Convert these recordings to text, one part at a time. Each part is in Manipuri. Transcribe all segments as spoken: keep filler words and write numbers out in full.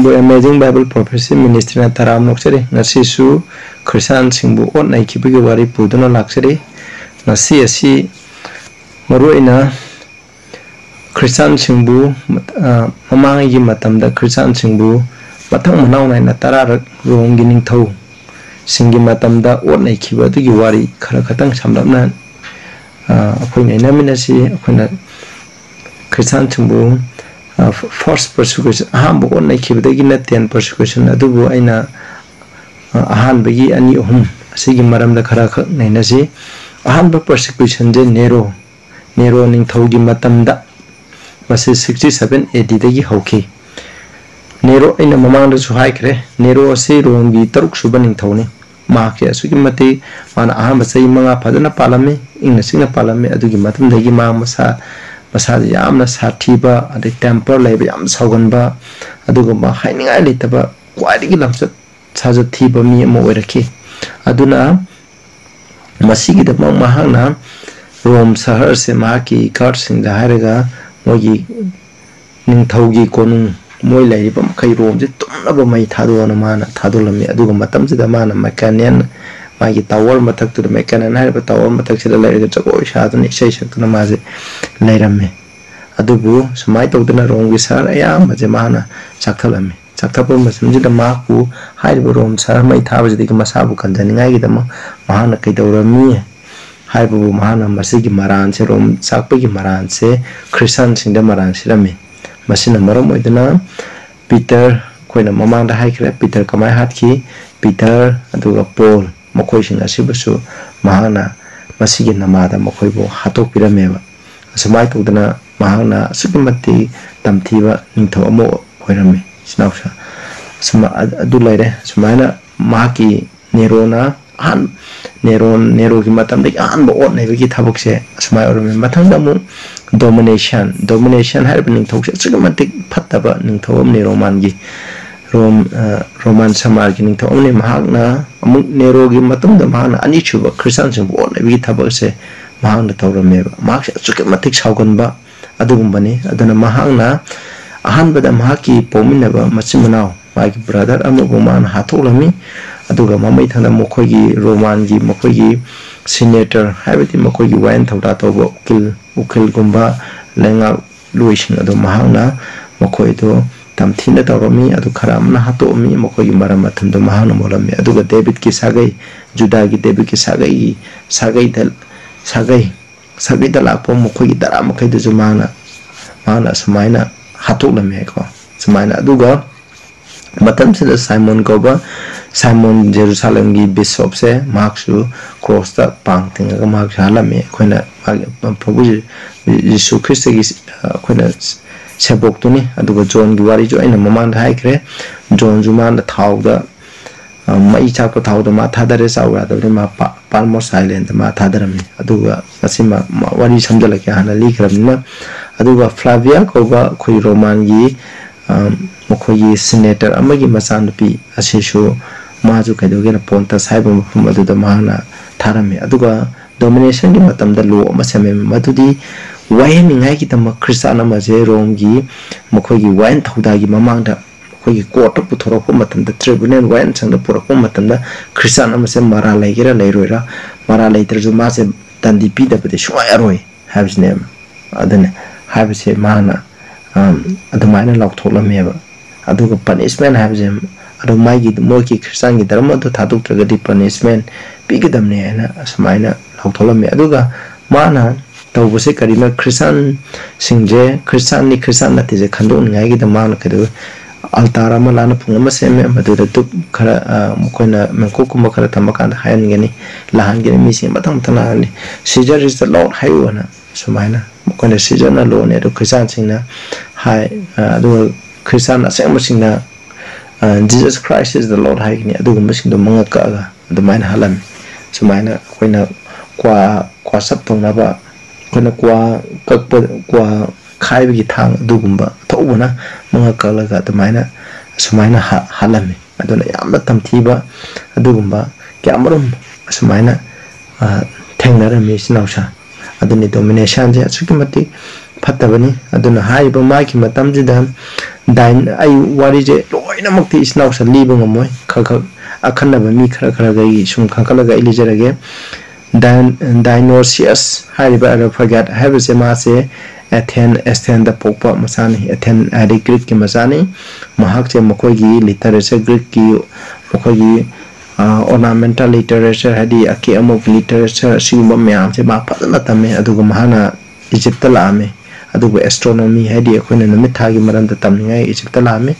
ꯑꯃꯦꯖꯤꯡ ꯕꯥꯏꯕꯜ ꯄ꯭ꯔꯣꯐꯦꯁꯤ ꯃꯤꯅꯤꯁꯇ꯭ꯔꯤꯅ ꯇꯔꯥꯝꯅ ꯑꯣꯛꯆꯔꯤ꯫ ꯉꯁꯤꯁꯨ ꯈ꯭ꯔꯤꯁꯇꯥꯟꯁꯤꯡꯕꯨ ꯑꯣꯠ ꯅꯩꯈꯤꯕꯒꯤ ꯋꯥꯔꯤ ꯄꯨꯗꯨꯅ ꯂꯥꯛꯆꯔꯤ꯫ ꯉꯁꯤ ꯑꯁꯤ ꯃꯔꯨꯑꯣꯏꯅ ꯈ꯭ꯔꯤꯁꯇꯥꯟꯁꯤꯡꯕꯨ, ꯑ, ꯃꯃꯥꯡꯉꯩꯒꯤ ꯃꯇꯝꯗ ꯈ꯭ꯔꯤꯁꯇꯥꯟꯁꯤꯡꯕꯨ ꯃꯊꯪ ꯃꯅꯥꯎ ꯅꯥꯏꯅ ꯇꯔꯥꯔꯛ ꯔꯣꯝꯒꯤ ꯅꯤꯡꯊꯧꯁꯤꯡꯒꯤ ꯃꯇꯝꯗ ꯑꯣꯠ ꯅꯩꯈꯤꯕ ꯑꯗꯨꯒꯤ ꯋꯥꯔꯤ ꯈꯔ ꯈꯇꯪ ꯁꯝꯂꯞꯅ, ꯑ, ꯑꯩꯈꯣꯏ ꯅꯩꯅꯃꯤꯟꯅꯁꯤ꯫ ꯑꯩꯈꯣꯏꯅ ꯈ꯭ꯔꯤꯁꯇꯥꯟꯁꯤꯡꯕꯨ, ꯑ, first persecution, ꯑꯍꯥꯟꯕ ꯑꯣꯠ ꯅꯩꯈꯤꯕꯗꯒꯤꯅ ten persecution ꯑꯗꯨꯕꯨ ꯑꯩꯅ, ꯑ, ꯑꯍꯥꯟꯕꯒꯤ ꯑꯅꯤ ꯑꯍꯨꯝ ꯑꯁꯤꯒꯤ ꯃꯔꯝꯗ ꯈꯔ ꯈꯛ ꯅꯩꯅꯁꯤ꯫ ꯑꯍꯥꯟꯕ persecutionꯁꯦ ꯅꯦꯔꯣ, ꯅꯦꯔꯣ ꯅꯤꯡꯊꯧꯒꯤ ꯃꯇꯝꯗ, ꯃꯁꯤ sixty seven A Dꯗꯒꯤ ꯍꯧꯈꯤ꯫ ꯅꯦꯔꯣ, ꯑꯩꯅ ꯃꯃꯥꯡꯗꯁꯨ ꯍꯥꯏꯈ꯭ꯔꯦ, ꯅꯦꯔꯣ ꯑꯁꯤ ꯔꯣꯝꯒꯤ ꯇꯔꯨꯛ ꯁꯨꯕ ꯅꯤꯡꯊꯧꯅꯤ꯫ ꯃꯍꯥꯛꯁꯦ ꯑꯁꯨꯛꯀꯤ ꯃꯇꯤꯛ, ꯃꯥꯅ ꯑꯍꯥꯟꯕ ꯆꯍꯤ ꯃꯉꯥ ꯐꯖꯅ ꯄꯥꯜꯂꯝꯃꯤ, ꯏꯪꯅ ꯆꯤꯛꯅ ꯄꯥꯜꯂꯝꯃꯤ꯫ ꯑꯗꯨꯒꯤ ꯃꯇꯨꯡꯗꯒꯤ ꯃꯥ ꯃꯁꯥ, ꯃꯁꯥꯁꯦ ꯌꯥꯝꯅ ꯁꯥꯊꯤꯕ, ꯑꯗꯩ temper ꯂꯩꯕ, ꯌꯥꯝ ꯁꯥꯎꯒꯟꯕ, ꯑꯗꯨꯒꯨꯝꯕ ꯍꯥꯏꯅꯤꯡꯉꯥꯏ ꯂꯩꯇꯕ, ꯈ꯭ꯋꯥꯏꯗꯒꯤ ꯂꯝꯆꯠ ꯁꯥꯖꯠ ꯊꯤꯕ ꯃꯤ ꯑꯃ ꯑꯣꯏꯔꯛꯈꯤ꯫ ꯑꯗꯨꯅ ꯃꯁꯤꯒꯤꯗꯃꯛ ꯃꯍꯥꯛꯅ ꯔꯣꯝ ꯁꯍꯔꯁꯦ ꯃꯍꯥꯛꯀꯤ guardꯁꯤꯡꯗ ꯍꯥꯏꯔꯒ, ꯃꯣꯏꯒꯤ ꯅꯤꯡꯊꯧꯒꯤ ꯀꯣꯅꯨꯡ, ꯃꯣꯏ ꯂꯩꯔꯤꯕ ꯃꯈꯩ ꯔꯣꯝꯁꯦ ꯇꯨꯝꯅꯕ ꯃꯩ ꯊꯥꯗꯣꯛꯑꯅ ꯃꯥꯅ ꯊꯥꯗꯣꯛꯂꯝꯃꯤ꯫ ꯑꯗꯨꯒ ꯃꯇꯝꯁꯤꯗ ꯃꯥꯅ ꯃꯦꯀꯥꯅꯤꯌꯟ, ꯃꯥꯒꯤ tower ꯃꯊꯛꯇꯨꯗ, ꯃꯦꯀꯥꯅꯤꯌꯟ ꯍꯥꯏꯔꯤꯕ tower ꯃꯊꯛꯁꯤꯗ ꯂꯩꯔꯒ ꯖꯒꯣꯏ ꯁꯥꯗꯨꯅ, ꯏꯁꯩ ꯁꯛꯇꯨꯅ ꯃꯥꯁꯦ ꯂꯩꯔꯝꯃꯤ꯫ ꯑꯗꯨꯕꯨ ꯁꯨꯃꯥꯏꯅ ꯇꯧꯗꯅ ꯔꯣꯝꯒꯤ ꯁꯍꯔ ꯑꯌꯥꯝꯕꯁꯦ ꯃꯥꯅ ꯆꯥꯛꯊꯠꯂꯝꯃꯤ꯫ ꯆꯥꯛꯊꯠꯄ ꯃꯇꯝꯁꯤꯗ ꯃꯍꯥꯛꯄꯨ ꯍꯥꯏꯔꯤꯕ ꯔꯣꯝ ꯁꯍꯔ ꯃꯩ ꯊꯥꯕꯁꯤꯗꯒꯤ ꯃꯁꯥꯕꯨ ꯀꯟꯖꯅꯤꯡꯉꯥꯏꯒꯤꯗꯃꯛ ꯃꯍꯥꯛꯅ ꯀꯩꯗꯧꯔꯝꯃꯤ ꯍꯥꯏꯕꯕꯨ, ꯃꯍꯥꯛꯅ ꯃꯁꯤꯒꯤ ꯃꯔꯥꯟꯁꯦ, ꯔꯣꯝ ꯆꯥꯛꯄꯒꯤ ꯃꯔꯥꯟꯁꯦ ꯈ꯭ꯔꯤꯁꯇꯥꯟꯁꯤꯡꯗ ꯃꯔꯥꯟ ꯁꯤꯔꯝꯃꯤ꯫ ꯃꯁꯤꯅ ꯃꯔꯝ ꯑꯣꯏꯗꯨꯅ ꯄꯤꯇꯔ, ꯑꯩꯈꯣꯏꯅ ꯃꯃꯥꯡꯗ ꯍꯥꯏꯈ꯭ꯔꯦ, ꯄꯤꯇꯔ ꯀꯃꯥꯏꯅ ꯍꯥꯠꯈꯤ? ꯄꯤꯇꯔ ꯑꯗꯨꯒ ꯄꯣꯜ, ꯃꯈꯣꯏꯁꯤꯡ ꯑꯁꯤꯕꯨꯁꯨ ꯃꯍꯥꯛꯅ ꯃꯁꯤꯒꯤ ꯅꯃꯥꯗ ꯃꯈꯣꯏꯕꯨ ꯍꯥꯠꯇꯣꯛꯄꯤꯔꯝꯃꯦꯕ꯫ ꯑꯁꯨꯃꯥꯏꯅ ꯇꯧꯗꯅ ꯃꯍꯥꯛꯅ ꯑꯁꯨꯛꯀꯤ ꯃꯇꯤꯛ ꯇꯝꯊꯤꯕ ꯅꯤꯡꯊꯧ ꯑꯃ ꯑꯣꯏꯔꯝꯃꯤ, ꯏꯆꯤꯟ ꯏꯅꯥꯎꯁꯤꯡ꯫ ꯑꯁꯨꯝ-, ꯑ-, ꯑꯗꯨ ꯂꯩꯔꯦ꯫ ꯁꯨꯃꯥꯏꯅ ꯃꯍꯥꯛꯀꯤ ꯅꯦꯔꯣꯅ ꯑꯍꯥꯟ-, ꯅꯦꯔꯣ, ꯅꯦꯔꯣꯒꯤ ꯃꯇꯝꯗꯒꯤ ꯑꯍꯥꯟꯕ ꯑꯣꯠ ꯅꯩꯕꯒꯤ ꯊꯕꯛꯁꯦ ꯑꯁꯨꯃꯥꯏꯅ ꯑꯣꯏꯔꯝꯃꯤ꯫ ꯃꯊꯪꯗ ꯑꯃꯨꯛ domination, domination ꯍꯥꯏꯔꯤꯕ ꯅꯤꯡꯊꯧꯁꯦ ꯑꯁꯨꯛꯀꯤ ꯃꯇꯤꯛ ꯐꯠꯇꯕ ꯅꯤꯡꯊꯧ ꯑꯃꯅꯤ ꯔꯣꯃꯥꯟꯒꯤ꯫ ꯔꯣꯝ-, ꯑ, ꯔꯣꯃꯥꯟ ꯁꯝꯔꯥꯖꯒꯤ ꯅꯤꯡꯊꯧ ꯑꯃꯅꯤ꯫ ꯃꯍꯥꯛꯅ ꯑꯃꯨꯛ ꯅꯦꯔꯣꯒꯤ ꯃꯇꯨꯡꯗ ꯃꯍꯥꯛꯅ ꯑꯅꯤꯁꯨꯕ ꯈ꯭ꯔꯤꯁꯇꯥꯟꯁꯤꯡꯕꯨ ꯑꯣꯠꯅꯕꯒꯤ ꯊꯕꯛ ꯑꯁꯦ ꯃꯍꯥꯛꯅ ꯇꯧꯔꯝꯃꯦꯕ꯫ ꯃꯍꯥꯛꯁꯦ ꯑꯁꯨꯛꯀꯤ ꯃꯇꯤꯛ ꯁꯥꯎꯒꯟꯕ ꯑꯗꯨꯒꯨꯝꯕꯅꯤ꯫ ꯑꯗꯨꯅ ꯃꯍꯥꯛꯅ ꯑꯍꯥꯟꯕꯗ ꯃꯍꯥꯛꯀꯤ ꯄꯣꯛꯃꯤꯟꯅꯕ ꯃꯆꯤꯟ ꯃꯅꯥꯎ, ꯃꯥꯒꯤ brother ꯑꯃꯕꯨ ꯃꯥꯅ ꯍꯥꯠꯇꯣꯛꯂꯝꯃꯤ꯫ ꯑꯗꯨꯒ ꯃꯃꯩ ꯊꯪꯅ ꯃꯈꯣꯏꯒꯤ ꯔꯣꯃꯥꯟꯒꯤ, ꯃꯈꯣꯏꯒꯤ senator, ꯍꯥꯏꯕꯗꯤ ꯃꯈꯣꯏꯒꯤ ꯋꯥꯌꯦꯜ ꯊꯧꯗꯥ ꯇꯧꯕ ꯎꯀꯤꯜ, ꯎꯀꯤꯜꯒꯨꯝꯕ ꯂꯩꯉꯥꯛꯂꯣꯏꯁꯤꯡ ꯑꯗꯨ ꯃꯍꯥꯛꯅ ꯃꯈꯣꯏꯗꯨ ꯇꯝꯊꯤꯅ ꯇꯧꯔꯝꯃꯤ꯫ ꯑꯗꯨ ꯈꯔ ꯑꯃꯅ ꯍꯥꯠꯇꯣꯛꯑꯝꯃꯤ꯫ ꯃꯈꯣꯏꯒꯤ ꯃꯔꯝ ꯃꯊꯨꯝꯗꯨ ꯃꯍꯥꯛꯅ ꯃꯣꯠꯂꯝꯃꯤ꯫ ꯑꯗꯨꯒ ꯗꯦꯕꯤꯠꯀꯤ ꯁꯥꯒꯩ, ꯖꯨꯗꯥꯒꯤ ꯗꯦꯕꯤꯠꯀꯤ ꯁꯥꯒꯩꯒꯤ, ꯁꯥꯒꯩꯗ, ꯁꯥꯒꯩ, ꯁꯥꯒꯩꯗ ꯂꯥꯛꯄ ꯃꯈꯣꯏꯒꯤ ꯇꯔꯥ ꯃꯈꯩꯗꯨꯁꯨ ꯃꯍꯥꯛꯅ, ꯃꯍꯥꯛꯅ ꯑꯁꯨꯃꯥꯏꯅ ꯍꯥꯠꯇꯣꯛꯂꯝꯃꯦ ꯍꯥꯏꯀꯣ꯫ ꯁꯨꯃꯥꯏꯅ, ꯑꯗꯨꯒ ꯃꯇꯝꯁꯤꯗ ꯁꯥꯏꯃꯣꯟ ꯀꯧꯕ, ꯁꯥꯏꯃꯣꯟ ꯖꯦꯔꯨꯁꯥꯂꯦꯝꯒꯤ bishopꯁꯦ, ꯃꯍꯥꯛꯁꯨ crossꯇ ꯄꯥꯡ ꯇꯤꯡꯉꯒ ꯃꯍꯥꯛꯁꯨ ꯍꯥꯠꯂꯝꯃꯤ꯫ ꯑꯩꯈꯣꯏꯅ ꯃꯥꯒꯤ ꯄ꯭ꯔꯚꯨ ꯖꯤ-, ꯖꯤꯁꯨ ꯈ꯭ꯔꯤꯁꯇꯒꯤ, ꯑ, ꯑꯩꯈꯣꯏꯅ ꯁꯦꯕꯣꯛꯇꯨꯅꯤ꯫ ꯑꯗꯨꯒ ꯖꯣꯟꯒꯤ ꯋꯥꯔꯤꯁꯨ ꯑꯩꯅ ꯃꯃꯥꯡꯗ ꯍꯥꯏꯈ꯭ꯔꯦ꯫ ꯖꯣꯟꯁꯨ ꯃꯥꯅ ꯊꯥꯎꯗ, ꯑ, ꯃꯩ ꯆꯥꯛꯄ ꯊꯥꯎꯗ ꯃꯥ ꯊꯥꯗꯔꯦ, ꯆꯥꯎ ꯌꯥꯗꯕꯅꯤ, ꯃꯥ ꯄꯥ-, ꯄꯥꯜꯃꯣꯁ ꯑꯥꯏꯂꯦꯟꯗ ꯃꯥ ꯊꯥꯗꯔꯝꯃꯤ꯫ ꯑꯗꯨꯒ ꯃꯁꯤ ꯃ-, ꯃ-, ꯋꯥꯔꯤ ꯁꯝꯖꯜꯂꯛꯀꯦ, ꯍꯥꯟꯅ ꯂꯤꯈ꯭ꯔꯕꯅꯤꯅ꯫ ꯑꯗꯨꯒ ꯐ꯭ꯂꯥꯚꯤꯌꯥ ꯀꯧꯕ ꯑꯩꯈꯣꯏ ꯔꯣꯃꯥꯟꯒꯤ, ꯑ, ꯃꯈꯣꯏꯒꯤ senator ꯑꯃꯒꯤ ꯃꯆꯥꯅꯨꯄꯤ ꯑꯁꯤꯁꯨ, ꯃꯥꯁꯨ ꯀꯩꯗꯧꯒꯦꯅ ꯄꯣꯟꯇꯁ ꯍꯥꯏꯕ ꯃꯐꯝ ꯑꯗꯨꯗ ꯃꯍꯥꯛꯅ ꯊꯥꯔꯝꯃꯤ꯫ ꯑꯗꯨꯒ dominationꯒꯤ ꯃꯇꯝꯗ law ꯑꯃ ꯁꯦꯝꯃꯦ, ꯃꯗꯨꯗꯤ ꯋꯥꯌꯦꯟꯅꯤꯡꯉꯥꯏꯒꯤꯗꯃꯛ ꯈ꯭ꯔꯤꯁꯇꯥꯟ ꯑꯃꯁꯦ ꯔꯣꯝꯒꯤ ꯃꯈꯣꯏꯒꯤ ꯋꯥꯌꯦꯟ ꯊꯧꯗꯥꯒꯤ ꯃꯃꯥꯡꯗ, ꯑꯩꯈꯣꯏꯒꯤ courtꯇ ꯄꯨꯊꯣꯔꯛꯄ ꯃꯇꯝꯗ, tribunal ꯋꯥꯌꯦꯜꯁꯪꯗ ꯄꯨꯔꯛꯄ ꯃꯇꯝꯗ, ꯈ꯭ꯔꯤꯁꯇꯥꯟ ꯑꯃꯁꯦ ꯃꯔꯥꯜ ꯂꯩꯒꯦꯔꯥ ꯂꯩꯔꯣꯏꯔꯥ, ꯃꯔꯥꯜ ꯂꯩꯇ꯭ꯔꯁꯨ ꯃꯥꯁꯦ ꯗꯟꯗꯤ ꯄꯤꯗꯕꯗꯤ ꯁꯨꯡꯌꯥ ꯌꯥꯔꯣꯏ ꯍꯥꯏꯕꯁꯤꯅꯦꯕ꯫ ꯑꯗꯨꯅ ꯍꯥꯏꯕꯁꯦ ꯃꯥꯅ, ꯑꯝ, ꯑꯗꯨꯃꯥꯏꯅ ꯂꯥꯎꯊꯣꯛꯂꯝꯃꯦꯕ꯫ ꯑꯗꯨꯒ punishment ꯍꯥꯏꯕꯁꯦ, ꯑꯗꯣ ꯃꯥꯒꯤ, ꯃꯣꯏꯒꯤ ꯈ꯭ꯔꯤꯁꯇꯥꯟꯒꯤ ꯙꯔꯃ ꯑꯗꯨ ꯊꯥꯗꯣꯛꯇ꯭ꯔꯒꯗꯤ punishment ꯄꯤꯒꯗꯕꯅꯦ ꯍꯥꯏꯅ ꯑꯁꯨꯃꯥꯏꯅ ꯂꯥꯎꯊꯣꯛꯂꯝꯃꯦ꯫ ꯑꯗꯨꯒ ꯃꯥꯅ ꯇꯧꯕꯁꯦ ꯀꯔꯤꯅꯣ? ꯈ꯭ꯔꯤꯁꯇꯥꯟꯁꯤꯡꯁꯦ ꯈ꯭ꯔꯤꯁꯇꯥꯟꯅꯤ, ꯈ꯭ꯔꯤꯁꯇꯥꯟ ꯅꯠꯇꯦꯁꯦ ꯈꯟꯗꯣꯛꯅꯤꯡꯉꯥꯏꯒꯤꯗ ꯃꯥꯅ ꯀꯩꯗꯧꯏ? Altar ꯑꯃ ꯂꯥꯟꯅ ꯐꯨꯡ ꯑꯃ ꯁꯦꯝꯃꯦ, ꯃꯗꯨꯗ ꯙꯨꯞ ꯈꯔ, ꯑ, ꯃꯈꯣꯏꯅ ꯃꯦꯡꯀꯣꯛꯀꯨꯝꯕ ꯈꯔ ꯊꯝꯕ ꯀꯥꯟꯗ ꯍꯥꯏꯍꯟꯒꯅꯤ, ꯂꯥꯛꯍꯟꯒꯅꯤ, ꯃꯤꯁꯤꯡ ꯃꯊꯪ ꯃꯊꯪ ꯂꯥꯛꯍꯟꯒꯅꯤ꯫ Caesar is the Lord ꯍꯥꯏꯌꯨ ꯍꯥꯏꯅ ꯁꯨꯃꯥꯏꯅ ꯃꯈꯣꯏꯅ Caesarꯅ Lordꯅꯤ ꯑꯗꯨ ꯈ꯭ꯔꯤꯁꯇꯥꯟꯁꯤꯡꯅ ꯍꯥꯏ꯫ ꯑ, ꯑꯗꯨꯒ ꯈ꯭ꯔꯤꯁꯇꯥꯟ ꯑꯁꯦꯡꯕꯁꯤꯡꯅ, ꯑ, Jesus Christ is the Lord ꯍꯥꯏꯒꯅꯤ꯫ ꯑꯗꯨꯒꯨꯝꯕꯁꯤꯡꯗꯣ ꯃꯉꯛ ꯀꯛꯑꯒ ꯑꯗꯨꯃꯥꯏꯅ ꯍꯥꯠꯂꯝꯃꯤ꯫ ꯁꯨꯃꯥꯏꯅ ꯑꯩꯈꯣꯏꯅ ꯀ꯭ꯋꯥ, ꯀ꯭ꯋꯥ ꯆꯞ ꯇꯧꯅꯕ, ꯑꯩꯈꯣꯏꯅ ꯀ꯭ꯋꯥ ꯀꯛꯄ, ꯀ꯭ꯋꯥ ꯈꯥꯏꯕꯒꯤ ꯊꯥꯡ ꯑꯗꯨꯒꯨꯝꯕ ꯑꯊꯧꯕꯅ ꯃꯉꯛ ꯀꯛꯂꯒ ꯑꯗꯨꯃꯥꯏꯅ, ꯑꯁꯨꯃꯥꯏꯅ ꯍꯥ-, ꯍꯥꯠꯂꯝꯃꯤ꯫ ꯑꯗꯨꯅ ꯌꯥꯝꯅ ꯇꯝꯊꯤꯕ ꯑꯗꯨꯒꯨꯝꯕ ꯀꯌꯥꯃꯔꯨꯝ ꯑꯁꯨꯃꯥꯏꯅ, ꯑ, ꯊꯦꯡꯅꯔꯝꯃꯤ ꯏꯆꯤꯟ ꯏꯅꯥꯎꯁꯥ꯫ ꯑꯗꯨꯅꯤ dominationꯁꯦ ꯑꯁꯨꯛꯀꯤ ꯃꯇꯤꯛ ꯐꯠꯇꯕꯅꯤ꯫ ꯑꯗꯨꯅ ꯍꯥꯏꯔꯤꯕ ꯃꯥꯒꯤ ꯃꯇꯝꯁꯤꯗ ꯗꯥꯏꯟ-, ꯑꯩ ꯋꯥꯔꯤꯁꯦ ꯂꯣꯏꯅꯃꯛꯇꯤ ꯏꯆꯤꯟ ꯏꯅꯥꯎꯁꯤꯗ ꯂꯤꯕ ꯉꯝꯃꯣꯏ, ꯈꯔ ꯈꯛ ꯑꯈꯟꯅꯕ ꯃꯤ ꯈꯔ ꯈꯔꯒ ꯑꯩ ꯁꯨꯝ ꯈꯟꯒꯠꯂꯒ ꯑꯩ ꯂꯤꯖꯔꯒꯦ꯫ ꯗꯥꯏꯟ-, ꯗꯥꯏꯅꯣꯁꯤꯌꯁ ꯍꯥꯏꯔꯤꯕ ꯑꯦꯔꯣꯐꯥꯒꯥꯏꯠ ꯍꯥꯏꯕꯁꯦ ꯃꯥꯁꯦ ꯑꯦꯊꯦꯟ, ꯑꯦꯊꯦꯟꯗ ꯄꯣꯛꯄ ꯃꯆꯥꯅꯤ꯫ ꯑꯦꯊꯦꯟ ꯍꯥꯏꯗꯤ ꯒ꯭ꯔꯤꯛꯀꯤ ꯃꯆꯥꯅꯤ꯫ ꯃꯍꯥꯛꯁꯦ ꯃꯈꯣꯏꯒꯤ ꯂꯤꯇꯔꯦꯆꯔ, ꯒ꯭ꯔꯤꯛꯀꯤ ꯃꯈꯣꯏꯒꯤ ꯑꯣꯔꯅꯥꯃꯦꯟꯇꯦꯜ ꯂꯤꯇꯔꯦꯆꯔ ꯍꯥꯏꯗꯤ ꯑꯀꯦ ꯑꯃꯧꯒꯤ ꯂꯤꯇꯔꯦꯆꯔ ꯑꯁꯤꯒꯨꯝꯕ ꯃꯌꯥꯝꯁꯦ ꯃꯥ ꯐꯖꯅ ꯇꯝꯃꯦ꯫ ꯑꯗꯨꯒ ꯃꯍꯥꯛꯅ ꯏꯖꯤꯞꯇ ꯂꯥꯛꯑꯝꯃꯤ꯫ ꯑꯗꯨꯒ ꯑꯦꯁꯇ꯭ꯔꯣꯅꯣꯃꯤ ꯍꯥꯏꯗꯤ ꯑꯩꯈꯣꯏꯅ ꯅꯨꯃꯤꯠ ꯊꯥꯒꯤ ꯃꯔꯝꯗ ꯇꯝꯅꯤꯡꯉꯥꯏ ꯏꯖꯤꯞꯇ ꯂꯥꯛꯑꯝꯃꯤ꯫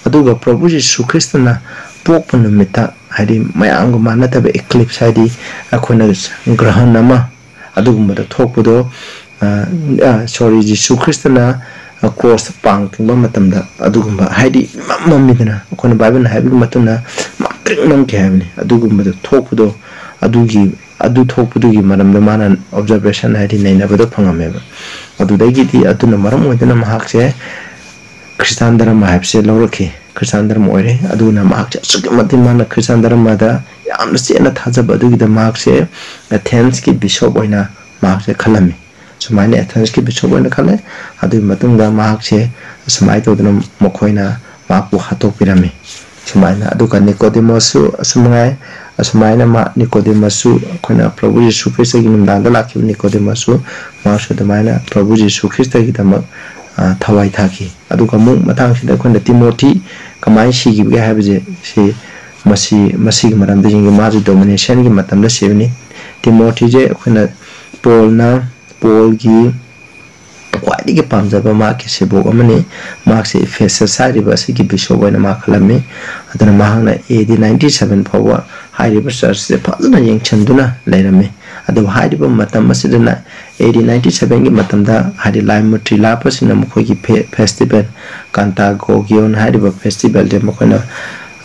ꯑꯗꯨꯒ ꯄ꯭ꯔꯚꯨ ꯖꯤꯁꯨ ꯈ꯭ꯔꯤꯁꯇꯅ ꯄꯣꯛꯄ ꯅꯨꯃꯤꯠꯇ ꯍꯥꯏꯗꯤ ꯃꯌꯥꯝꯒ ꯃꯥꯟꯅꯗꯕ ꯏꯀ꯭ꯂꯤꯞꯁ ꯍꯥꯏꯗꯤ ꯑꯩꯈꯣꯏꯅ ꯒ꯭ꯔꯍꯟ ꯑꯃ ꯑꯗꯨꯒꯨꯝꯕꯗ ꯊꯣꯛꯄꯗꯣ, ꯁꯣꯔꯤ, ꯖꯤꯁꯨ ꯈ꯭ꯔꯤꯁꯇꯅ ꯀ꯭ꯔꯣꯁꯇ ꯄꯥꯡ ꯇꯤꯡꯕ ꯃꯇꯝꯗ ꯑꯗꯨꯒꯨꯝꯕ ꯍꯥꯏꯗꯤ ꯏꯃꯝ ꯃꯝꯃꯤꯗꯅ ꯑꯩꯈꯣꯏꯅ ꯕꯥꯏꯕꯜꯅ ꯍꯥꯏꯕꯒꯤ ꯃꯇꯨꯡ ꯏꯟꯅ ꯃꯝꯇ꯭ꯔꯤꯛ ꯃꯝꯈꯤ ꯍꯥꯏꯕꯅꯤ꯫ ꯑꯗꯨꯒꯨꯝꯕꯗ ꯊꯣꯛꯄꯗꯣ ꯑꯗꯨꯒꯤ, ꯑꯗꯨ ꯊꯣꯛꯄꯗꯨꯒꯤ ꯃꯔꯝꯗ ꯃꯥꯅ ꯑꯣꯕꯖꯥꯔꯕꯦꯁꯟ ꯍꯥꯏꯗꯤ ꯅꯩꯅꯕꯗꯣ ꯐꯪꯉꯝꯃꯦꯕ꯫ ꯑꯗꯨꯗꯒꯤꯗꯤ ꯑꯗꯨꯅ ꯃꯔꯝ ꯑꯣꯏꯗꯨꯅ ꯃꯍꯥꯛꯁꯦ ꯈ꯭ꯔꯤꯁꯇꯥꯟ ꯙꯔꯃ ꯍꯥꯏꯕꯁꯦ ꯂꯧꯔꯛꯈꯤ꯫ ꯈ꯭ꯔꯤꯁꯇꯥꯟ ꯙꯔꯃ ꯑꯣꯏꯔꯦ꯫ ꯑꯗꯨꯅ ꯃꯍꯥꯛꯁꯦ ꯑꯁꯨꯛꯀꯤ ꯃꯇꯤꯛ ꯃꯥꯅ ꯈ꯭ꯔꯤꯁꯇꯥꯟ ꯙꯔꯃꯗ ꯌꯥꯝꯅ ꯆꯦꯠꯅ ꯊꯥꯖꯕ ꯑꯗꯨꯒꯤꯗ ꯃꯍꯥꯛꯁꯦ ꯑꯦꯊꯦꯟꯁꯀꯤ ꯕꯤꯁꯣꯞ ꯑꯣꯏꯅ ꯃꯍꯥꯛꯁꯦ ꯈꯜꯂꯝꯃꯤ꯫ ꯁꯨꯃꯥꯏꯅ ꯑꯦꯊꯦꯟꯁꯀꯤ ꯕꯤꯁꯣꯞ ꯑꯣꯏꯅ ꯈꯜꯂꯦ꯫ ꯑꯗꯨꯒꯤ ꯃꯇꯨꯡꯗ ꯃꯍꯥꯛꯁꯦ ꯑꯁꯨꯃꯥꯏꯅ ꯇꯧꯗꯅ ꯃꯈꯣꯏꯅ ꯃꯍꯥꯛꯄꯨ ꯍꯥꯠꯇꯣꯛꯄꯤꯔꯝꯃꯤ꯫ ꯁꯨꯃꯥꯏꯅ, ꯑꯗꯨꯒ ꯅꯤꯀꯣꯗꯤꯃꯁꯁꯨ ꯑꯁꯨꯃꯉꯥꯏ, ꯑꯁꯨꯃꯥꯏꯅ ꯃꯥ, ꯅꯤꯀꯣꯗꯤꯃꯁꯁꯨ ꯑꯩꯈꯣꯏꯅ ꯄ꯭ꯔꯚꯨ ꯌꯤꯁꯨ ꯈ꯭ꯔꯤꯁꯇꯒꯤ ꯅꯨꯡꯗꯥꯡꯗ ꯂꯥꯛꯈꯤꯕ ꯅꯤꯀꯣꯗꯤꯃꯁꯁꯨ ꯃꯍꯥꯛꯁꯨ ꯑꯗꯨꯃꯥꯏꯅ ꯄ꯭ꯔꯚꯨ ꯌꯤꯁꯨ ꯈ꯭ꯔꯤꯁꯇꯒꯤꯗꯃꯛ, ꯑ, ꯊꯋꯥꯏ ꯊꯥꯈꯤ꯫ ꯑꯗꯨꯒ ꯑꯃꯨꯛ ꯃꯇꯥꯡꯁꯤꯗ ꯑꯩꯈꯣꯏꯅ ꯇꯤꯃꯣꯊꯤ ꯀꯃꯥꯏꯅ ꯁꯤꯈꯤꯕꯒꯦ ꯍꯥꯏꯕꯁꯦ ꯁꯤ, ꯃꯁꯤ, ꯃꯁꯤꯒꯤ ꯃꯔꯝꯗ ꯌꯦꯡꯒꯦ꯫ ꯃꯥꯁꯨ ꯗꯣꯃꯤꯅꯦꯁꯟꯒꯤ ꯃꯇꯝꯗ ꯁꯤꯕꯅꯤ꯫ ꯇꯤꯃꯣꯊꯤꯁꯦ ꯑꯩꯈꯣꯏꯅ ꯄꯣꯜꯅ, ꯄꯣꯜꯒꯤ ꯈ꯭ꯋꯥꯏꯗꯒꯤ ꯄꯥꯝꯖꯕ ꯃꯍꯥꯛꯀꯤ ꯁꯦꯕꯣꯛ ꯑꯃꯅꯤ꯫ ꯃꯍꯥꯛꯁꯦ ꯏꯐꯦꯁꯁ ꯍꯥꯏꯔꯤꯕ ꯑꯁꯤꯒꯤ ꯕꯤꯁꯣꯞ ꯑꯣꯏꯅ ꯃꯥ ꯈꯜꯂꯝꯃꯤ꯫ ꯑꯗꯨꯅ ꯃꯍꯥꯛꯅ ꯑꯦ ꯗꯤ ninety seven ꯐꯥꯎꯕ ꯍꯥꯏꯔꯤꯕ ꯆꯔꯆꯁꯦ ꯐꯖꯅ ꯌꯦꯡꯁꯤꯟꯗꯨꯅ ꯂꯩꯔꯝꯃꯤ꯫ ꯑꯗꯨꯕꯨ ꯍꯥꯏꯔꯤꯕ ꯃꯇꯝ ꯑꯁꯤꯗꯅ ꯑꯦ ꯗꯤ ninety sevenꯒꯤ ꯃꯇꯝꯗ ꯍꯥꯏꯗꯤ ꯂꯥꯏ ꯃꯨꯔꯇꯤ ꯂꯥꯠꯄꯁꯤꯡꯅ ꯃꯈꯣꯏꯒꯤ ꯐꯦ-, ꯐꯦꯁꯇꯤꯚꯦꯜ, ꯀꯥꯟꯇꯥꯒꯣꯒꯤꯌꯣꯟ ꯍꯥꯏꯔꯤꯕ ꯐꯦꯁꯇꯤꯚꯦꯜꯁꯦ ꯃꯈꯣꯏꯅ,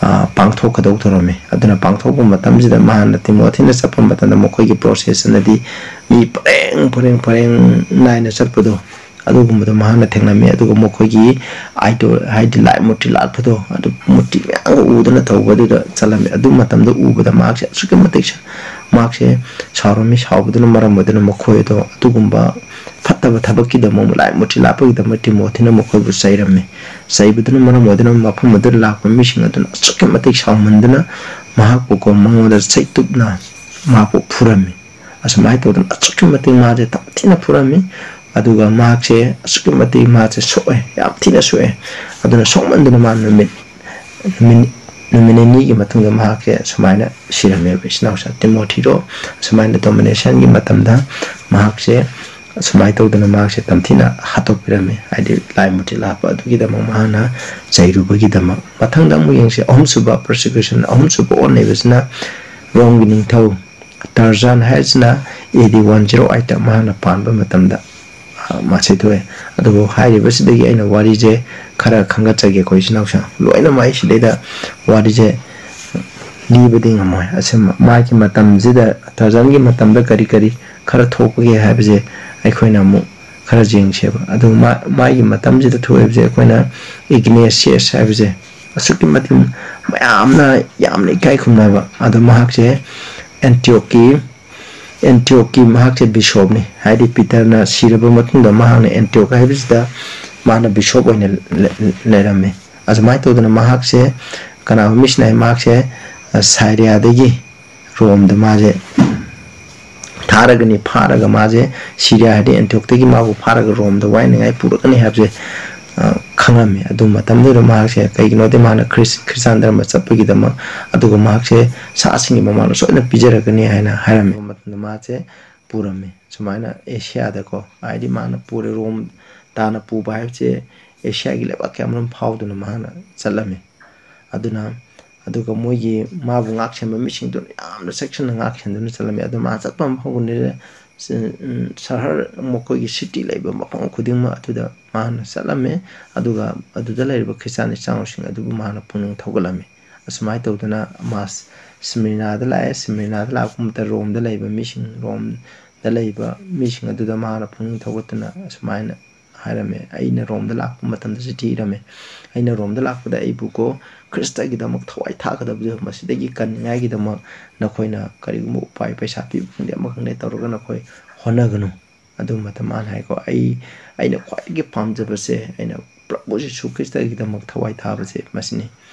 ꯑ, ꯄꯥꯡꯊꯣꯛꯀꯗꯧ ꯇꯧꯔꯝꯃꯤ꯫ ꯑꯗꯨꯅ ꯄꯥꯡꯊꯣꯛꯄ ꯃꯇꯝꯁꯤꯗ ꯃꯍꯥꯛꯅ ꯇꯤꯃꯣꯊꯤꯅ ꯆꯠꯄ ꯃꯇꯝꯗ ꯃꯈꯣꯏꯒꯤ ꯄ꯭ꯔꯣꯁꯦꯁꯟ ꯑꯗꯤ ꯃꯤ ꯄꯔꯦꯡ ꯄꯔꯦꯡ ꯄꯔꯦꯡ ꯅꯥꯏꯅ ꯆꯠꯄꯗꯣ ꯑꯗꯨꯒꯨꯝꯕꯗꯣ ꯃꯍꯥꯛꯅ ꯊꯦꯡꯅꯝꯃꯤ꯫ ꯑꯗꯨꯒ ꯃꯈꯣꯏꯒꯤ ꯑꯥꯏꯗꯣꯜ ꯍꯥꯏꯗꯤ ꯂꯥꯏ ꯃꯨꯔꯇꯤ ꯂꯥꯠꯄꯗꯣ ꯑꯗꯨ ꯃꯨꯔꯇꯤ ꯃꯌꯥꯝꯒ ꯎꯗꯅ ꯇꯧꯕꯗꯨꯗ ꯆꯠꯂꯝꯃꯤ꯫ ꯑꯗꯨ ꯃꯇꯝꯗ ꯎꯕꯗ ꯃꯍꯥꯛꯁꯦ ꯑꯁꯨꯛꯀꯤ ꯃꯇꯤꯛ ꯁ-, ꯃꯍꯥꯛꯁꯦ ꯁꯥꯎꯔꯝꯃꯤ꯫ ꯁꯥꯎꯕꯗꯨꯅ ꯃꯔꯝ ꯑꯣꯏꯗꯨꯅ ꯃꯈꯣꯏ ꯑꯗꯣ ꯑꯗꯨꯒꯨꯝꯕ ꯐꯠꯇꯕ ꯊꯕꯛꯀꯤꯗꯃꯛ, ꯂꯥꯏ ꯃꯨꯔꯇꯤ ꯂꯥꯠꯄꯒꯤꯗꯃꯛ ꯇꯤꯃꯣꯊꯤꯅ ꯃꯈꯣꯏꯕꯨ ꯆꯩꯔꯝꯃꯤ꯫ ꯆꯩꯕꯗꯨꯅ ꯃꯔꯝ ꯑꯣꯏꯗꯨꯅ ꯃꯐꯝ ꯑꯗꯨꯗ ꯂꯥꯛꯄ ꯃꯤꯁꯤꯡ ꯑꯗꯨꯅ ꯑꯁꯨꯛꯀꯤ ꯃꯇꯤꯛ ꯁꯥꯎꯃꯟꯗꯨꯅ ꯃꯍꯥꯛꯄꯨ ꯀꯣ ꯃꯉꯣꯟꯗ ꯆꯩꯇꯨꯞꯅ ꯃꯍꯥꯛꯄꯨ ꯐꯨꯔꯝꯃꯤ꯫ ꯑꯁꯨꯃꯥꯏꯅ ꯇꯧꯗꯅ ꯑꯁꯨꯛꯀꯤ ꯃꯇꯤꯛ ꯃꯥꯁꯦ ꯌꯥꯝ ꯊꯤꯅ ꯐꯨꯔꯝꯃꯤ꯫ ꯑꯗꯨꯒ ꯃꯍꯥꯛꯁꯦ ꯑꯁꯨꯛꯀꯤ ꯃꯇꯤꯛ ꯃꯥꯁꯦ ꯁꯣꯛꯑꯦ, ꯌꯥꯝ ꯊꯤꯅ ꯁꯣꯛꯑꯦ꯫ ꯑꯗꯨꯅ ꯁꯣꯛꯃꯟꯗꯨꯅ ꯃꯥ ꯅꯨꯃꯤꯠ ꯅꯨꯃꯤꯠ ꯅꯨꯃꯤꯠ ꯅꯤꯅꯤꯒꯤ ꯃꯇꯨꯡꯗ ꯃꯍꯥꯛꯁꯦ ꯁꯨꯃꯥꯏꯅ ꯁꯤꯔꯝꯃꯦꯕ꯫ ꯏꯆꯤꯟ ꯏꯅꯥꯎꯁꯦ ꯇꯤꯃꯣꯊꯤꯗꯣ ꯁꯨꯃꯥꯏꯅ ꯗꯣꯃꯤꯅꯦꯁꯟꯒꯤ ꯃꯇꯝꯗ ꯃꯍꯥꯛꯁꯦ ꯁꯨꯃꯥꯏꯅ ꯇꯧꯗꯅ ꯃꯍꯥꯛꯁꯦ ꯇꯝꯊꯤꯅ ꯍꯥꯠꯇꯣꯛꯄꯤꯔꯝꯃꯤ, ꯍꯥꯏꯗꯤ ꯂꯥꯏ ꯃꯨꯔꯇꯤ ꯂꯥꯠꯄ ꯑꯗꯨꯒꯤꯗꯃꯛ ꯃꯍꯥꯛꯅ ꯆꯩꯔꯨꯕꯒꯤꯗꯃꯛ꯫ ꯃꯊꯪꯗ ꯑꯃꯨꯛ ꯌꯦꯡꯁꯤ, ꯑꯍꯨꯝꯁꯨꯕ ꯄꯔꯁꯤꯀ꯭ꯌꯨꯁꯟ, ꯑꯍꯨꯝꯁꯨꯕ ꯑꯣꯟꯅꯩꯕꯁꯤꯅ ꯔꯣꯝꯒꯤ ꯅꯤꯡꯊꯧ ꯇꯔꯖꯥꯟ ꯍꯥꯏꯔꯤꯁꯤꯅ ꯑꯦ ꯗꯤ ꯋꯥꯟ ꯖꯤꯔꯣ ꯑꯩꯠꯇ ꯃꯍꯥꯛꯅ ꯄꯥꯟꯕ ꯃꯇꯝꯗ ꯃꯥꯁꯦ ꯊꯣꯛꯑꯦ꯫ ꯑꯗꯨꯕꯨ ꯍꯥꯏꯔꯤꯕꯁꯤꯗꯒꯤ ꯑꯩꯅ ꯋꯥꯔꯤꯁꯦ ꯈꯔ ꯈꯪꯒꯠꯆꯒꯦ ꯑꯩꯈꯣꯏ ꯏꯆꯤꯟ ꯏꯅꯥꯎꯁꯤꯡ꯫ ꯂꯣꯏꯅ ꯃꯥꯏ ꯁꯤꯗꯩꯗ ꯋꯥꯔꯤꯁꯦ ꯂꯤꯕꯗꯤ ꯉꯝꯃꯣꯏ꯫ ꯑꯁꯤ ꯃꯥꯒꯤ ꯃꯇꯝꯁꯤꯗ, ꯇꯔꯖꯥꯟꯒꯤ ꯃꯇꯝꯗ ꯀꯔꯤ ꯀꯔꯤ ꯈꯔ ꯊꯣꯛꯄꯒꯦ ꯍꯥꯏꯕꯁꯦ ꯑꯩꯈꯣꯏꯅ ꯑꯃꯨꯛ ꯈꯔ ꯌꯦꯡꯁꯦꯕ꯫ ꯑꯗꯨ ꯃꯥ-, ꯃꯥꯒꯤ ꯃꯇꯝꯁꯤꯗ ꯊꯣꯛꯏꯕꯁꯦ ꯑꯩꯈꯣꯏꯅ ꯏꯒꯅꯦꯁꯤꯌꯁ ꯍꯥꯏꯕꯁꯦ ꯑꯁꯨꯛꯀꯤ ꯃꯇꯤꯛ ꯃꯌꯥꯝꯅ ꯌꯥꯝꯅ ꯏꯀꯥꯏ ꯈꯨꯝꯅꯕ꯫ ꯑꯗꯣ ꯃꯍꯥꯛꯁꯦ ꯑꯦꯟꯇꯤꯌꯣꯛꯀꯤ, ꯑꯦꯟꯇꯤꯌꯣꯛꯀꯤ ꯃꯍꯥꯛꯁꯦ ꯕꯤꯁꯣꯞꯅꯤ꯫ ꯍꯥꯏꯗꯤ ꯄꯤꯇꯔꯅ ꯁꯤꯔꯕ ꯃꯇꯨꯡꯗ ꯃꯍꯥꯛꯅ ꯑꯦꯟꯇꯤꯌꯣꯛ ꯍꯥꯏꯕꯁꯤꯗ ꯃꯥꯅ ꯕꯤꯁꯣꯞ ꯑꯣꯏꯅ ꯂꯩ-, ꯂꯩꯔꯝꯃꯤ꯫ ꯑꯁꯨꯃꯥꯏꯅ ꯇꯧꯗꯅ ꯃꯍꯥꯛꯁꯦ ꯀꯅꯥꯒꯨꯝꯕ ꯃꯤꯁꯤꯅ ꯍꯥꯏ ꯃꯍꯥꯛꯁꯦ, ꯑ, ꯁꯥꯏꯔꯤꯌꯥꯗꯒꯤ ꯔꯣꯝꯗ ꯃꯥꯁꯦ ꯊꯥꯔꯒꯅꯤ, ꯐꯥꯔꯒ ꯃꯥꯁꯦ ꯁꯤꯔꯤꯌꯥ ꯍꯥꯏꯗꯤ ꯑꯦꯟꯇꯤꯌꯣꯛꯇꯒꯤ ꯃꯥꯕꯨ ꯐꯥꯔꯒ ꯔꯣꯝꯗ ꯋꯥꯏꯅꯉꯥꯏ ꯄꯨꯔꯛꯀꯅꯤ ꯍꯥꯏꯕꯁꯦ, ꯑ, ꯈꯪꯂꯝꯃꯤ꯫ ꯑꯗꯨ ꯃꯇꯝꯗꯨꯗ ꯃꯍꯥꯛꯁꯦ ꯀꯩꯒꯤꯅꯣꯗꯤ ꯃꯥꯅ ꯈ꯭ꯔꯤꯁ-, ꯈ꯭ꯔꯤꯁꯇꯥꯟ ꯙꯔꯃ ꯆꯠꯄꯒꯤꯗꯃꯛ, ꯑꯗꯨꯒ ꯃꯍꯥꯛꯁꯦ ꯁꯥꯁꯤꯡꯒꯤ ꯃꯃꯥꯡꯗ ꯁꯣꯏꯗꯅ ꯄꯤꯖꯔꯛꯀꯅꯤ ꯍꯥꯏꯅ ꯍꯥꯏꯔꯝꯃꯤ꯫ ꯃꯇꯝꯗ ꯃꯥꯁꯦ ꯄꯨꯔꯝꯃꯤ꯫ ꯁꯨꯃꯥꯏꯅ ꯑꯦꯁꯤꯌꯥꯗꯀꯣ, ꯍꯥꯏꯗꯤ ꯃꯥꯅ ꯄꯨꯔꯦ, ꯔꯣꯝ ꯇꯥꯅ ꯄꯨꯕ ꯍꯥꯏꯕꯁꯦ ꯑꯦꯁꯤꯌꯥꯒꯤ ꯂꯩꯕꯥꯛ ꯀꯌꯥꯃꯔꯨꯝ ꯐꯥꯎꯗꯨꯅ ꯃꯍꯥꯛꯅ ꯆꯠꯂꯝꯃꯤ꯫ ꯑꯗꯨꯅ, ꯑꯗꯨꯒ ꯃꯣꯏꯒꯤ ꯃꯥꯕꯨ ꯉꯥꯛ ꯁꯦꯟꯕ ꯃꯤꯁꯤꯡꯗꯨꯅ ꯌꯥꯝꯅ ꯆꯦꯛꯁꯤꯟꯅ ꯉꯥꯛ ꯁꯦꯟꯗꯨꯅ ꯆꯠꯂꯝꯃꯤ꯫ ꯑꯗꯨ ꯃꯥ ꯆꯠꯄ ꯃꯐꯝ ꯈꯨꯗꯤꯡꯗ, ꯎꯝ, ꯁꯍꯔ, ꯃꯈꯣꯏꯒꯤ ꯁꯤꯇꯤ ꯂꯩꯕ ꯃꯐꯝ ꯈꯨꯗꯤꯡꯃꯛ ꯑꯗꯨꯗ ꯃꯥꯅ ꯆꯠꯂꯝꯃꯤ꯫ ꯑꯗꯨꯒ ꯑꯗꯨꯗ ꯂꯩꯔꯤꯕ ꯈ꯭ꯔꯤꯁꯇꯥꯟ ꯏꯆꯥ ꯏꯅꯥꯎꯁꯤꯡ ꯑꯗꯨꯕꯨ ꯃꯥꯅ ꯄꯨꯛꯅꯤꯡ ꯊꯧꯒꯠꯂꯝꯃꯤ꯫ ꯑꯁꯨꯃꯥꯏꯅ ꯇꯧꯗꯅ ꯃꯥ ꯁ꯭ꯃꯤꯔꯅꯥꯗ ꯂꯥꯛꯑꯦ꯫ ꯁ꯭ꯃꯤꯔꯅꯥꯗ ꯂꯥꯛꯄ ꯃꯇꯝꯗ ꯔꯣꯝꯗ ꯂꯩꯕ ꯃꯤꯁꯤꯡ, ꯔꯣꯝꯗ ꯂꯩꯕ ꯃꯤꯁꯤꯡ ꯑꯗꯨꯗ ꯃꯥꯅ ꯄꯨꯛꯅꯤꯡ ꯊꯧꯒꯠꯇꯨꯅ ꯑꯁꯨꯃꯥꯏꯅ ꯍꯥꯏꯔꯝꯃꯦ, "ꯑꯩꯅ ꯔꯣꯝꯗ ꯂꯥꯛꯄ ꯃꯇꯝꯗ ꯆꯤꯊꯤ ꯏꯔꯝꯃꯦ꯫ ꯑꯩꯅ ꯔꯣꯝꯗ ꯂꯥꯛꯄꯗ ꯑꯩꯕꯨ ꯀꯣ ꯈ꯭ꯔꯤꯁꯇꯒꯤꯗꯃꯛ ꯊꯋꯥꯏ ꯊꯥꯛꯀꯗꯕꯗꯨ ꯃꯁꯤꯗꯒꯤ ꯀꯟꯅꯤꯡꯉꯥꯏꯒꯤꯗꯃꯛ ꯅꯈꯣꯏꯅ ꯀꯔꯤꯒꯨꯝꯕ ꯎꯄꯥꯏ, ꯄꯩꯁꯥ ꯄꯤꯕ ꯈꯪꯗꯦ, ꯑꯃ ꯈꯪꯗꯦ ꯇꯧꯔꯒ ꯅꯈꯣꯏ ꯍꯣꯠꯅꯒꯅꯨ꯫ ꯑꯗꯨ ꯃꯇꯝ ꯃꯥꯅ ꯍꯥꯏꯀꯣ, "ꯑꯩ, ꯑꯩꯅ ꯈ꯭ꯋꯥꯏꯗꯒꯤ ꯄꯥꯝꯖꯕꯁꯦ, ꯑꯩꯅ ꯄ꯭ꯔꯚꯨ ꯖꯤꯁꯨ ꯈ꯭ꯔꯤꯁꯇꯒꯤꯗꯃꯛ ꯊꯋꯥꯏ ꯊꯥꯕꯁꯦ ꯃꯁꯤꯅꯤ꯫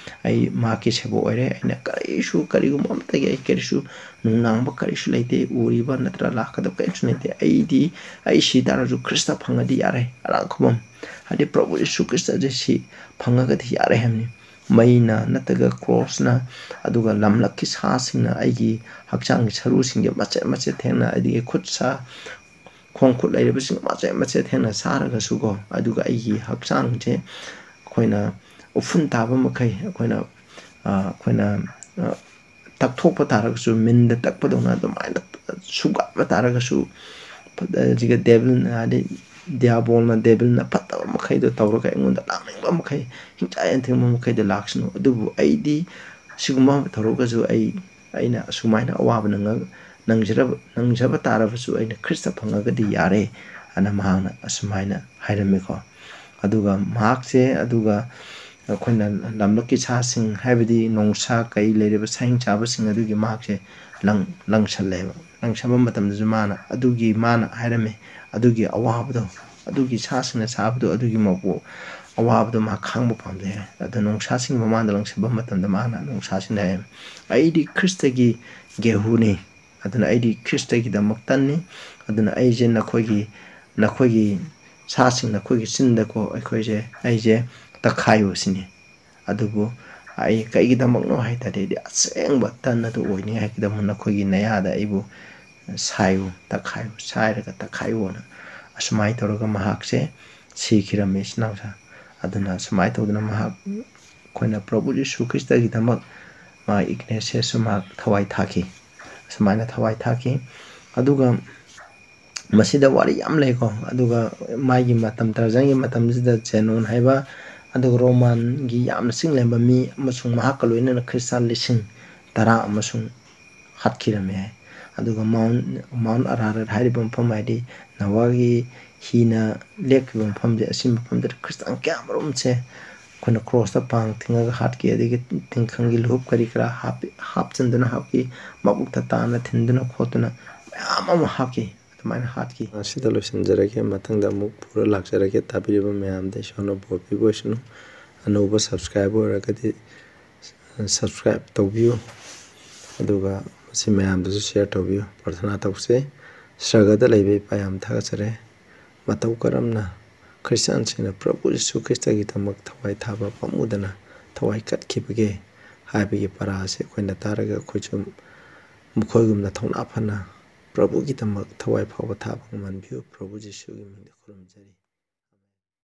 ꯑꯩ ꯃꯍꯥꯛꯀꯤ ꯁꯦꯕꯣꯛ ꯑꯣꯏꯔꯦ꯫ ꯑꯩꯅ ꯀꯔꯤꯁꯨ, ꯀꯔꯤꯒꯨꯝꯕ ꯑꯃꯠꯇꯒꯤ ꯑꯩ ꯀꯔꯤꯁꯨ ꯅꯨꯡꯅꯥꯡꯕ ꯀꯔꯤꯁꯨ ꯂꯩꯇꯦ꯫ ꯎꯔꯤꯕ ꯅꯠꯇ꯭ꯔ ꯂꯥꯛꯀꯗꯕ ꯀꯔꯤꯁꯨ ꯂꯩꯇꯦ꯫ ꯑꯩꯗꯤ, ꯑꯩ ꯁꯤ ꯇꯥꯔꯁꯨ ꯈ꯭ꯔꯤꯁꯇ ꯐꯪꯉꯗꯤ ꯌꯥꯔꯦ꯫ ꯑꯔꯥꯡ ꯈꯨꯕꯝ, ꯍꯥꯏꯗꯤ ꯄ꯭ꯔꯚꯨ ꯖꯤꯁꯨ ꯈ꯭ꯔꯤꯁꯇꯁꯦ ꯁꯤ ꯐꯪꯉꯒꯗꯤ ꯌꯥꯔꯦ ꯍꯥꯏꯕꯅꯤ꯫ ꯃꯩꯅ ꯅꯠꯇ꯭ꯔꯒ ꯀ꯭ꯔꯣꯁꯅ, ꯑꯗꯨꯒ ꯂꯝꯂꯛꯀꯤ ꯁꯥꯁꯤꯡꯅ ꯑꯩꯒꯤ ꯍꯛꯆꯥꯡꯒꯤ ꯁꯔꯨꯁꯤꯡꯁꯦ ꯃꯆꯦꯠ ꯃꯆꯦꯠ ꯊꯦꯡꯅ, ꯑꯩꯒꯤ ꯈꯨꯠ ꯁꯥ, ꯈꯣꯡ ꯈꯨꯠ ꯂꯩꯔꯤꯕꯁꯤꯡ ꯃꯆꯦꯠ ꯃꯆꯦꯠ ꯊꯦꯡꯅ ꯆꯥꯔꯒꯁꯨꯀꯣ, ꯑꯗꯨꯒ ꯑꯩꯒꯤ ꯍꯛꯆꯥꯡꯁꯦ ꯑꯩꯈꯣꯏꯅ ꯎꯐꯨꯟ ꯇꯥꯕ ꯃꯈꯩ, ꯑꯩꯈꯣꯏꯅ, ꯑ, ꯑꯩꯈꯣꯏꯅ, ꯑ, ꯇꯛꯊꯣꯛꯄ ꯇꯥꯔꯒꯁꯨ, ꯃꯤꯟꯗ ꯇꯛꯄꯗꯧꯅ ꯑꯗꯨꯃꯥꯏꯅ ꯁꯨꯒꯥꯏꯕ ꯇꯥꯔꯒꯁꯨ, ꯐꯠ-, ꯍꯧꯖꯤꯛꯀꯤ ꯗꯦꯚꯤꯜꯅ, ꯍꯥꯏꯗꯤ ꯗꯤꯌꯥꯕꯣꯜꯅ, ꯗꯦꯚꯤꯜꯅ ꯐꯠꯇꯕ ꯃꯈꯩꯗꯣ ꯇꯧꯔꯒ ꯑꯩꯉꯣꯟꯗ ꯂꯥꯛꯅꯤꯡꯕ ꯃꯈꯩ, ꯍꯤꯡꯆꯥꯏ ꯌꯥꯏꯊꯤꯡꯕ ꯃꯈꯩꯗꯣ ꯂꯥꯛꯁꯅꯨ꯫ ꯑꯗꯨꯕꯨ ꯑꯩꯗꯤ ꯁꯤꯒꯨꯝꯕ ꯑꯃ ꯇꯧꯔꯒꯁꯨ ꯑꯩ, ꯑꯩꯅ ꯑꯁꯨꯃꯥꯏꯅ ꯑꯋꯥꯕ ꯅꯪꯉ-, ꯅꯪꯖꯔꯕ, ꯅꯪꯖꯕ ꯇꯥꯔꯕꯁꯨ ꯑꯩꯅ ꯈ꯭ꯔꯤꯁꯇ ꯐꯪꯉꯒꯗꯤ ꯌꯥꯔꯦ ꯍꯥꯏꯅ ꯃꯍꯥꯛꯅ ꯑꯁꯨꯃꯥꯏꯅ ꯍꯥꯏꯔꯝꯃꯤꯀꯣ꯫ ꯑꯗꯨꯒ ꯃꯍꯥꯛꯁꯦ, ꯑꯗꯨꯒ ꯑꯩꯈꯣꯏꯅ ꯂꯝꯂꯛꯀꯤ ꯁꯥꯁꯤꯡ, ꯍꯥꯏꯕꯗꯤ ꯅꯣꯡꯁꯥ ꯀꯩ ꯂꯩꯔꯤꯕ ꯁꯥꯍꯤꯡ ꯆꯥꯕꯁꯤꯡ ꯑꯗꯨꯒꯤ ꯃꯍꯥꯛꯁꯦ ꯂꯪ-, ꯂꯪꯁꯜꯂꯦꯕ꯫ ꯂꯪꯁꯟꯕ ꯃꯇꯝꯗꯁꯨ ꯃꯥꯅ ꯑꯗꯨꯒꯤ, ꯃꯥꯅ ꯍꯥꯏꯔꯝꯃꯤ, ꯑꯗꯨꯒꯤ ꯑꯋꯥꯕꯗꯣ, ꯑꯗꯨꯒꯤ ꯁꯥꯁꯤꯡꯅ ꯆꯥꯕꯗꯣ, ꯑꯗꯨꯒꯤ ꯃꯄꯨ-, ꯑꯋꯥꯕꯗꯣ ꯃꯥ ꯈꯥꯡꯕ ꯄꯥꯝꯖꯩ ꯍꯥꯏ꯫ ꯑꯗꯣ ꯅꯣꯡꯁꯥꯁꯤꯡꯒꯤ ꯃꯃꯥꯡꯗ ꯂꯪꯁꯟꯕ ꯃꯇꯝꯗ ꯃꯥꯅ ꯅꯣꯡꯁꯥꯁꯤꯡꯗ ꯍꯥꯏꯔꯝꯃꯤ, "ꯑꯩꯗꯤ ꯈ꯭ꯔꯤꯁꯇꯒꯤ ꯒꯦꯍꯨꯅꯤ, ꯑꯗꯨꯅ ꯑꯩꯗꯤ ꯈ꯭ꯔꯤꯁꯇꯒꯤꯗꯃꯛ ꯇꯟꯅꯤ, ꯑꯗꯨꯅ ꯑꯩꯁꯦ ꯅꯈꯣꯏꯒꯤ, ꯅꯈꯣꯏꯒꯤ ꯁꯥꯁꯤꯡ, ꯅꯈꯣꯏꯒꯤ ꯆꯤꯟꯗꯀꯣ ꯑꯩꯈꯣꯏꯁꯦ, ꯑꯩꯁꯦ ꯇꯛꯈꯥꯏꯌꯨ ꯁꯤꯅꯤ꯫ ꯑꯗꯨꯕꯨ ꯑꯩ ꯀꯩꯒꯤꯗꯃꯛꯅꯣ ꯍꯥꯏ ꯇꯥꯔꯗꯤ, ꯑꯁꯦꯡꯕ ꯇꯟ ꯑꯗꯨ ꯑꯣꯏꯅꯤꯡꯉꯥꯏꯒꯤꯗꯃꯛ ꯅꯈꯣꯏꯒꯤ ꯅꯌꯥꯗ ꯑꯩꯕꯨ ꯁꯥꯏꯌꯨ, ꯇꯛꯈꯥꯏꯌꯨ, ꯁꯥꯏꯔꯒ ꯇꯛꯈꯥꯏꯌꯨꯅ" ꯑꯁꯨꯃꯥꯏꯅ ꯇꯧꯔꯒ ꯃꯍꯥꯛꯁꯦ ꯁꯤꯈꯤꯔꯝꯃꯤ, ꯏꯆꯤꯟ ꯏꯅꯥꯎꯁꯦ꯫ ꯑꯗꯨꯅ ꯁꯨꯃꯥꯏꯅ ꯇꯧꯗꯅ ꯃꯍꯥꯛ, ꯑꯩꯈꯣꯏꯅ ꯄ꯭ꯔꯚꯨ ꯖꯤꯁꯨ ꯈ꯭ꯔꯤꯁꯇꯒꯤꯗꯃꯛ ꯃꯥ ꯏꯒꯅꯦꯁꯤꯌꯁꯁꯨ ꯃꯍꯥꯛ ꯊꯋꯥꯏ ꯊꯥꯈꯤ꯫ ꯑꯁꯨꯃꯥꯏꯅ ꯊꯋꯥꯏ ꯊꯥꯈꯤ꯫ ꯑꯗꯨꯒ ꯃꯁꯤꯗ ꯋꯥꯔꯤ ꯌꯥꯝ ꯂꯩꯀꯣ꯫ ꯑꯗꯨꯒ ꯃꯥꯒꯤ ꯃꯇꯝ, ꯇꯔꯖꯟꯒꯤ ꯃꯇꯝꯁꯤꯗ ꯖꯦꯅꯣꯟ ꯍꯥꯏꯕ, ꯑꯗꯨꯒ ꯔꯣꯃꯥꯟꯒꯤ ꯌꯥꯝꯅ ꯆꯤꯡꯂꯦꯝꯕ ꯃꯤ ꯑꯃꯁꯨꯡ ꯃꯍꯥꯛꯀ ꯂꯣꯏꯅꯅ ꯈ꯭ꯔꯤꯁꯇꯥꯟ ꯂꯤꯁꯤꯡ ꯇꯔꯥ ꯑꯃꯁꯨꯡ ꯍꯥꯠꯈꯤꯔꯝꯃꯦ ꯍꯥꯏ꯫ ꯑꯗꯨꯒ ꯃꯥꯎꯟ, ꯃꯥꯎꯟ ꯑꯔꯥꯔꯠ ꯍꯥꯏꯔꯤꯕ ꯃꯐꯝ, ꯍꯥꯏꯗꯤ ꯅꯣꯋꯥꯒꯤ ꯍꯤꯅ ꯂꯦꯞꯈꯤꯕ ꯃꯐꯝꯁꯦ, ꯑꯁꯤ ꯃꯐꯝꯗ ꯈ꯭ꯔꯤꯁꯇꯥꯟ ꯀꯌꯥꯃꯔꯨꯝꯁꯦ ꯑꯩꯈꯣꯏꯅ ꯀ꯭ꯔꯣꯁꯇ ꯄꯥꯡ ꯇꯤꯡꯉꯒ ꯍꯥꯠꯈꯤ, ꯑꯗꯒꯤ ꯇꯤꯡꯈꯪꯒꯤ ꯂꯨꯍꯨꯞ ꯀꯔꯤ ꯀꯔꯥ ꯍꯥꯞꯄꯤ-, ꯍꯥꯞꯆꯤꯟꯗꯨꯅ ꯍꯥꯞꯈꯤ, ꯃꯕꯨꯛꯇ ꯇꯥꯅ ꯊꯤꯟꯗꯨꯅ ꯈꯣꯠꯇꯨꯅ ꯃꯌꯥꯝ ꯑꯃ ꯍꯥꯞꯈꯤ꯫ ꯑꯗꯨꯃꯥꯏꯅ ꯍꯥꯠꯈꯤ꯫ ꯑꯁꯤꯗ ꯂꯣꯏꯁꯤꯟꯖꯔꯒꯦ꯫ ꯃꯊꯪꯗ ꯑꯃꯨꯛ ꯄꯨꯔ ꯂꯥꯛꯆꯔꯒꯦ꯫ ꯇꯥꯕꯤꯔꯤꯕ ꯃꯌꯥꯝꯗ ꯏꯁꯣꯔꯅ ꯕꯣꯔ ꯄꯤꯕ ꯑꯣꯏꯁꯅꯨ꯫ ꯑꯅꯧꯕ subscribe ꯑꯣꯏꯔꯒꯗꯤ subscribe ꯇꯧꯕꯤꯌꯨ꯫ ꯑꯗꯨꯒ ꯃꯁꯤ ꯃꯌꯥꯝꯗꯁꯨ share ꯇꯧꯕꯤꯌꯨ꯫ ꯄ꯭ꯔꯥꯔꯊꯅꯥ ꯇꯧꯁꯦ꯫ ꯁ꯭ꯔꯒꯗ ꯂꯩꯕ ꯏꯄꯥ, ꯌꯥꯝ ꯊꯥꯒꯠꯆꯔꯤ꯫ ꯃꯇꯧ ꯀꯔꯝꯅ ꯈ꯭ꯔꯤꯁꯇꯤꯌꯥꯟꯁꯤꯡꯅ ꯄ꯭ꯔꯚꯨ ꯌꯤꯁꯨ ꯈ꯭ꯔꯤꯁꯇꯒꯤꯗꯃꯛ ꯊꯋꯥꯏ ꯊꯥꯕ ꯄꯥꯝꯃꯨꯗꯅ ꯊꯋꯥꯏ ꯀꯠꯈꯤꯕꯒꯦ ꯍꯥꯏꯕꯒꯤ ꯄꯔꯥ ꯑꯁꯤ ꯑꯩꯈꯣꯏꯅ ꯇꯥꯔꯒ ꯑꯩꯈꯣꯏꯁꯨ ꯃꯈꯣꯏꯒꯨꯝꯅ ꯊꯧꯅꯥ ꯐꯅ ꯄ꯭ꯔꯚꯨꯒꯤꯗꯃꯛ ꯊꯋꯥꯏ ꯐꯥꯎꯕ ꯊꯥꯕ ꯉꯝꯍꯟꯕꯤꯌꯨ꯫ ꯄ꯭ꯔꯚꯨ ꯖꯤꯁꯨꯒꯤ ꯃꯤꯡꯗ ꯈꯨꯔꯨꯝꯖꯔꯤ꯫